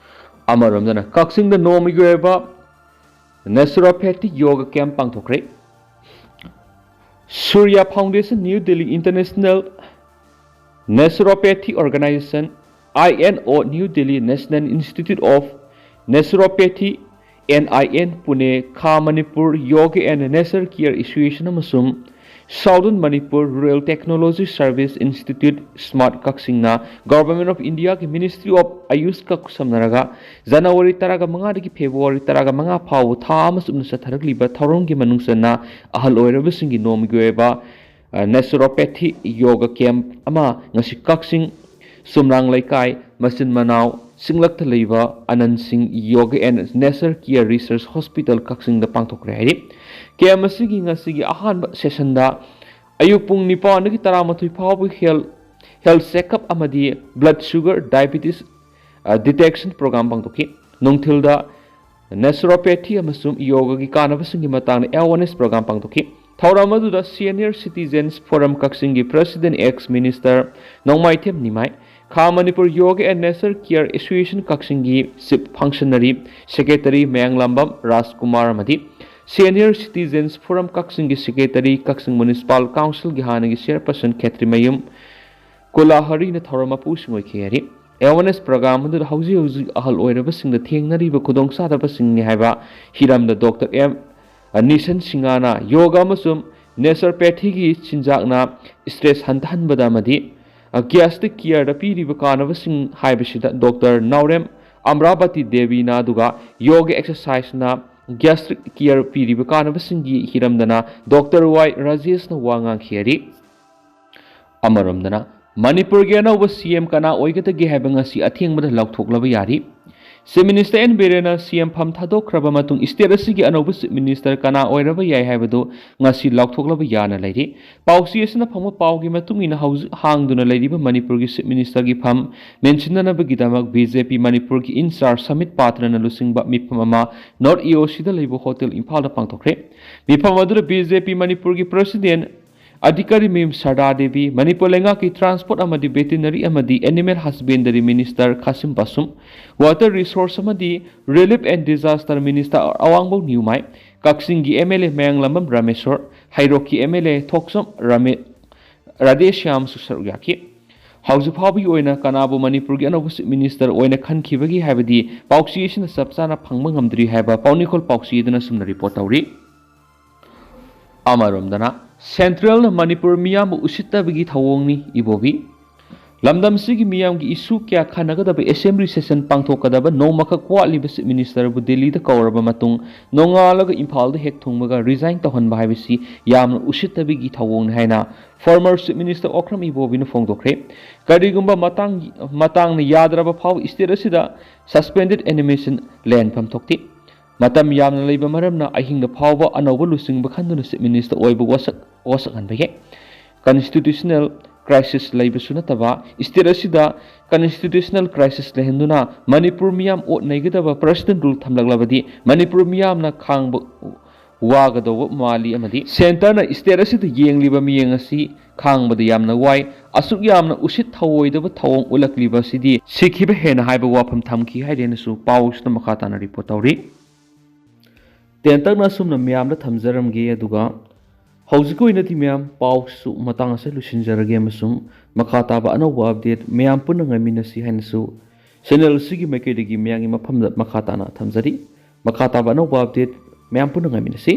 ꯑꯃꯔꯣꯝꯗꯅ, ꯀꯛꯆꯤꯡꯗ ꯅꯣꯡꯃꯒꯤ ꯑꯣꯏꯕ naturopathic yoga camp ꯄꯥꯡꯊꯣꯛꯈ꯭ꯔꯦ꯫ Surya Foundation New Delhi International Naturopathy Organization, INO New Delhi, National Institute of Naturopathy, NIN Pune, Kha Manipur Yoga and Nature Care Association ꯑꯃꯁꯨꯡ Southern Manipur Rural Technology Service Institute, SMART ꯀꯛꯆꯤꯡꯅ Government of Indiaꯒꯤ Ministry of AYUSꯀ ꯈꯨꯠꯁꯝꯅꯔꯒ January ꯇꯔꯥꯃꯉꯥꯗꯒꯤ February ꯇꯔꯥꯃꯉꯥ ꯐꯥꯎꯕ ꯊꯥ ꯑꯃ ꯆꯨꯞꯅ ꯆꯠꯊꯔꯛꯂꯤꯕ ꯊꯧꯔꯝꯒꯤ ꯃꯅꯨꯡ ꯆꯟꯅ ꯑꯍꯜ ꯑꯣꯏꯔꯕꯁꯤꯡꯒꯤ ꯅꯣꯡꯃꯒꯤ ꯑꯣꯏꯕ, ꯑ, naturopathy yoga camp ꯑꯃ ꯉꯁꯤ ꯀꯛꯆꯤꯡ ꯆꯨꯝꯅꯥꯡ ꯂꯩꯀꯥꯏ ꯃꯆꯤꯟ ꯃꯅꯥꯎ ꯆꯤꯡꯂꯛꯇ ꯂꯩꯕ ꯑꯅꯟ ꯁꯤꯡ Yoga and Nature Care Research Hospital ꯀꯛꯆꯤꯡꯗ ꯄꯥꯡꯊꯣꯛꯈ꯭ꯔꯦ ꯍꯥꯏꯔꯤ꯫ Camp ꯑꯁꯤꯒꯤ ꯉꯁꯤꯒꯤ ꯑꯍꯥꯟꯕ sessionꯗ ꯑꯌꯨꯛ ꯄꯨꯡ ꯅꯤꯄꯥꯟꯗꯒꯤ ꯇꯔꯥꯃꯥꯊꯣꯏ ꯐꯥꯎꯕ health, health checkup ꯑꯃꯗꯤ blood sugar, diabetes, ꯑ, detection program ꯄꯥꯡꯊꯣꯛꯈꯤ꯫ ꯅꯨꯡꯊꯤꯜꯗ naturopathy ꯑꯃꯁꯨꯡ yogaꯒꯤ ꯀꯥꯟꯅꯕꯁꯤꯡꯒꯤ ꯃꯇꯥꯡꯗ awareness program ꯄꯥꯡꯊꯣꯛꯈꯤ꯫ ꯊꯧꯔꯝ ꯑꯗꯨꯗ Senior Citizens Forum ꯀꯛꯆꯤꯡꯒꯤ President ex Minister ꯅꯣꯡꯃꯥꯏꯊꯦꯝ ꯅꯤꯃꯥꯏ, ꯈꯥ Manipur Yoga and Nature Care Association ꯀꯛꯆꯤꯡꯒꯤ Chief Functionary Secretary ꯃꯌꯥꯡꯂꯥꯝꯕꯝ ꯔꯥꯖꯀꯨꯃꯥꯔ ꯑꯃꯗꯤ Senior Citizens Forum ꯀꯛꯆꯤꯡꯒꯤ Secretary, ꯀꯛꯆꯤꯡ Municipal Councilꯒꯤ ꯍꯥꯟꯅꯒꯤ Chairperson ꯈꯦꯇ꯭ꯔꯤꯃꯌꯨꯝ ꯀꯣꯂꯥꯍꯔꯤꯅ ꯊꯧꯔꯝ ꯃꯄꯨꯁꯤꯡ ꯑꯣꯏꯈꯤ ꯍꯥꯏꯔꯤ꯫ Awareness program ꯑꯗꯨꯗ ꯍꯧꯖꯤꯛ ꯍꯧꯖꯤꯛ ꯑꯍꯜ ꯑꯣꯏꯔꯕꯁꯤꯡꯗ ꯊꯦꯡꯅꯔꯤꯕ ꯈꯨꯗꯣꯡꯆꯥꯗꯕꯁꯤꯡꯅꯤ ꯍꯥꯏꯕ ꯍꯤꯔꯝꯗ Doctor M ꯅꯤꯁꯟ ꯁꯤꯡꯍꯅ yoga ꯑꯃꯁꯨꯡ naturopathyꯒꯤ ꯆꯤꯟꯖꯥꯛꯅ stress ꯍꯟꯊꯍꯟꯕꯗ ꯑꯃꯗꯤ gastric careꯗ ꯄꯤꯔꯤꯕ ꯀꯥꯟꯅꯕꯁꯤꯡ ꯍꯥꯏꯕꯁꯤꯗ Doctor ꯅꯥꯎꯔꯦꯝ ꯑꯝꯔꯥꯕꯇꯤ ꯗꯦꯕꯤꯅ, ꯑꯗꯨꯒ yoga exerciseꯅ gastric care ꯄꯤꯔꯤꯕ ꯀꯥꯟꯅꯕꯁꯤꯡꯒꯤ ꯍꯤꯔꯝꯗꯅ Doctor ꯋꯥꯏ ꯔꯥꯖꯦꯁꯅ ꯋꯥ ꯉꯥꯡꯈꯤ ꯍꯥꯏꯔꯤ꯫ ꯑꯃꯔꯣꯝꯗꯅ, ꯃꯅꯤꯄꯨꯔꯒꯤ ꯑꯅꯧꯕ C M ꯀꯅꯥ ꯑꯣꯏꯒꯗꯒꯦ ꯍꯥꯏꯕ ꯉꯁꯤ ꯑꯊꯦꯡꯕꯗ ꯂꯥꯎꯊꯣꯛꯂꯕ ꯌꯥꯔꯤ꯫ Chief Minister N ꯕꯤꯔꯦꯟꯅ C M ꯐꯝ ꯊꯥꯗꯣꯛꯈ꯭ꯔꯕ ꯃꯇꯨꯡ state ꯑꯁꯤꯒꯤ ꯑꯅꯧꯕ Chief Minister ꯀꯅꯥ ꯑꯣꯏꯔꯕ ꯌꯥꯏ ꯍꯥꯏꯕꯗꯨ ꯉꯁꯤ ꯂꯥꯎꯊꯣꯛꯂꯕ ꯌꯥꯅ ꯂꯩꯔꯤ꯫ ꯄꯥꯎꯆꯦ ꯑꯁꯤꯅ ꯐꯪꯕ ꯄꯥꯎꯒꯤ ꯃꯇꯨꯡ ꯏꯟꯅ, ꯍꯧꯖꯤꯛ ꯍꯥꯡꯗꯨꯅ ꯂꯩꯔꯤꯕ ꯃꯅꯤꯄꯨꯔꯒꯤ Chief Ministerꯒꯤ ꯐꯝ ꯃꯦꯟꯁꯤꯟꯅꯅꯕꯒꯤꯗꯃꯛ B J P ꯃꯅꯤꯄꯨꯔꯒꯤ in-charge ꯁꯃꯤꯠ ꯄꯥꯇ꯭ꯔꯅ ꯂꯨꯆꯤꯡꯕ ꯃꯤꯐꯝ ꯑꯃ North E O Cꯗ ꯂꯩꯕ ꯍꯣꯇꯦꯜ ꯏꯝꯐꯥꯜꯗ ꯄꯥꯡꯊꯣꯛꯈ꯭ꯔꯦ꯫ ꯃꯤꯐꯝ ꯑꯗꯨꯗ B J P ꯃꯅꯤꯄꯨꯔꯒꯤ President ꯑꯙꯤꯀꯥꯔꯤ ꯃꯌꯨꯝ ꯁꯔꯗꯥ ꯗꯦꯕꯤ, ꯃꯅꯤꯄꯨꯔ ꯂꯩꯉꯥꯛꯀꯤ Transport ꯑꯃꯗꯤ Veterinary ꯑꯃꯗꯤ Animal Husbandry Minister ꯈꯥꯁꯤꯝ ꯕꯥꯁꯨꯝ, Water Resource ꯑꯃꯗꯤ Relief and Disaster Minister ꯑꯋꯥꯡꯕꯧ ꯅꯤꯌꯨꯃꯥꯏ, ꯀꯛꯆꯤꯡꯒꯤ M L A Mayanglambam Rameshwor, ꯍꯩꯔꯣꯛꯀꯤ M L A ꯊꯣꯛꯆꯣꯝ ꯔꯥꯃꯦ-, ꯔꯥꯙꯦꯁ꯭ꯌꯥꯝꯁꯨ ꯁꯔꯨꯛ ꯌꯥꯈꯤ꯫ ꯍꯧꯖꯤꯛ ꯐꯥꯎꯕꯒꯤ ꯑꯣꯏꯅ ꯀꯅꯥꯕꯨ ꯃꯅꯤꯄꯨꯔꯒꯤ ꯑꯅꯧꯕ Chief Minister ꯑꯣꯏꯅ ꯈꯟꯈꯤꯕꯒꯦ ꯍꯥꯏꯕꯗꯤ ꯄꯥꯎꯆꯦ ꯑꯁꯤꯅ ꯆꯞ ꯆꯥꯅ ꯐꯪꯕ ꯉꯝꯗ꯭ꯔꯤ ꯍꯥꯏꯕ ꯄꯥꯎꯅꯤꯈꯣꯜ ꯄꯥꯎꯆꯦ ꯑꯗꯨꯅ ꯑꯁꯨꯝꯅ report ꯇꯧꯔꯤ꯫ ꯑꯃꯔꯣꯝꯗꯅ, Centralꯅ ꯃꯅꯤꯄꯨꯔ ꯃꯤꯌꯥꯝꯕꯨ ꯎꯁꯤꯠꯇꯕꯒꯤ ꯊꯧꯑꯣꯡꯅꯤ ꯏꯕꯣꯕꯤ꯫ ꯂꯝꯗꯝꯁꯤꯒꯤ ꯃꯤꯌꯥꯝꯒꯤ issue ꯀꯌꯥ ꯈꯟꯅꯒꯗꯕ Assembly session ꯄꯥꯡꯊꯣꯛꯀꯗꯕ ꯅꯣꯡꯃꯈꯛ ꯋꯥꯠꯂꯤꯕ Chief Ministerꯕꯨ ꯗꯤꯜꯂꯤꯗ ꯀꯧꯔꯕ ꯃꯇꯨꯡ, ꯅꯣꯡꯉꯥꯜꯂꯒ ꯏꯝꯐꯥꯜꯗ ꯍꯦꯛ ꯊꯨꯡꯕꯒ resign ꯇꯧꯍꯟꯕ ꯍꯥꯏꯕꯁꯤ ꯌꯥꯝꯅ ꯎꯁꯤꯠꯇꯕꯒꯤ ꯊꯧꯑꯣꯡꯅꯤ ꯍꯥꯏꯅ former Chief Minister ꯑꯣꯀ꯭ꯔꯝ ꯏꯕꯣꯕꯤꯅ ꯐꯣꯡꯗꯣꯛꯈ꯭ꯔꯦ꯫ ꯀꯔꯤꯒꯨꯝꯕ ꯃꯇꯥꯡ, ꯃꯇꯥꯡꯅ ꯌꯥꯗ꯭ꯔꯕ ꯐꯥꯎꯕ state ꯑꯁꯤꯗ suspended animation ꯂꯩꯍꯟꯐꯝ ꯊꯣꯛꯇꯦ꯫ ꯃꯇꯝ ꯌꯥꯝꯅ ꯂꯩꯕ ꯃꯔꯝꯅ ꯑꯍꯤꯡꯗ ꯐꯥꯎꯕ ꯑꯅꯧꯕ ꯂꯨꯆꯤꯡꯕ ꯈꯟꯗꯨꯅ Chief Minister ꯑꯣꯏꯕ ꯋꯥꯁꯛ, ꯋꯥꯁꯛꯍꯟꯕ ꯌꯥꯏ꯫ Constitutional crisis ꯂꯩꯕꯁꯨ ꯅꯠꯇꯕ state ꯑꯁꯤꯗ constitutional crisis ꯂꯩꯍꯟꯗꯨꯅ ꯃꯅꯤꯄꯨꯔ ꯃꯤꯌꯥꯝ ꯑꯣꯠ ꯅꯩꯒꯗꯕ President rule ꯊꯝꯂꯛꯂꯕꯗꯤ ꯃꯅꯤꯄꯨꯔ ꯃꯤꯌꯥꯝꯅ ꯈꯥꯡꯕ, ꯋꯥꯒꯗꯧꯕ ꯃꯥꯜꯂꯤ ꯑꯃꯗꯤ ꯁꯦꯟꯇꯔꯅ ꯁ꯭ꯇꯦꯠ ꯑꯁꯤꯗ ꯌꯦꯡꯂꯤꯕ ꯃꯤꯠꯌꯦꯡ ꯑꯁꯤ ꯈꯥꯡꯕꯗ ꯌꯥꯝꯅ ꯋꯥꯏ꯫ ꯑꯁꯨꯛ ꯌꯥꯝꯅ ꯎꯁꯤꯠ ꯊꯑꯣꯏꯗꯕ ꯊꯧꯑꯣꯡ ꯎꯠꯂꯛꯂꯤꯕ ꯑꯁꯤꯗꯤ ꯁꯤꯈꯤꯕ ꯍꯦꯟꯅ ꯍꯥꯏꯕ ꯋꯥꯐꯝ ꯊꯝꯈꯤ ꯍꯥꯏꯗꯦꯅꯁꯨ ꯄꯥꯎꯁꯤꯗ ꯃꯈꯥ ꯇꯥꯅ ꯔꯤꯄꯣꯔꯠ ꯇꯧꯔꯤ꯫ ꯇꯦꯟꯇꯛꯅ ꯑꯁꯨꯝꯅ ꯃꯌꯥꯝꯗ ꯊꯝꯖꯔꯝꯒꯦ, ꯑꯗꯨꯒ ꯍꯧꯖꯤꯛꯀꯤ ꯑꯣꯏꯅꯗꯤ ꯃꯌꯥꯝ ꯄꯥꯎꯁꯨ ꯃꯇꯥꯡ ꯑꯁꯤꯗ ꯂꯣꯏꯁꯤꯟꯖꯔꯒꯦ ꯑꯃꯁꯨꯡ ꯃꯈꯥ ꯇꯥꯕ ꯑꯅꯧꯕ ꯑꯞꯗꯦꯠ ꯃꯌꯥꯝ ꯄꯨꯟꯅ ꯉꯥꯏꯃꯤꯟꯅꯁꯤ ꯍꯥꯏꯅꯁꯨ ꯆꯦꯅꯦꯜ ꯑꯁꯤꯒꯤ ꯃꯥꯏꯀꯩꯗꯒꯤ ꯃꯌꯥꯝꯒꯤ ꯃꯐꯝꯗ ꯃꯈꯥ ꯇꯥꯅ ꯊꯝꯖꯔꯤ꯫ ꯃꯈꯥ ꯇꯥꯕ ꯑꯅꯧꯕ ꯑꯞꯗꯦꯠ ꯃꯌꯥꯝ ꯄꯨꯟꯅ ꯉꯥꯏꯃꯤꯟꯅꯁꯤ꯫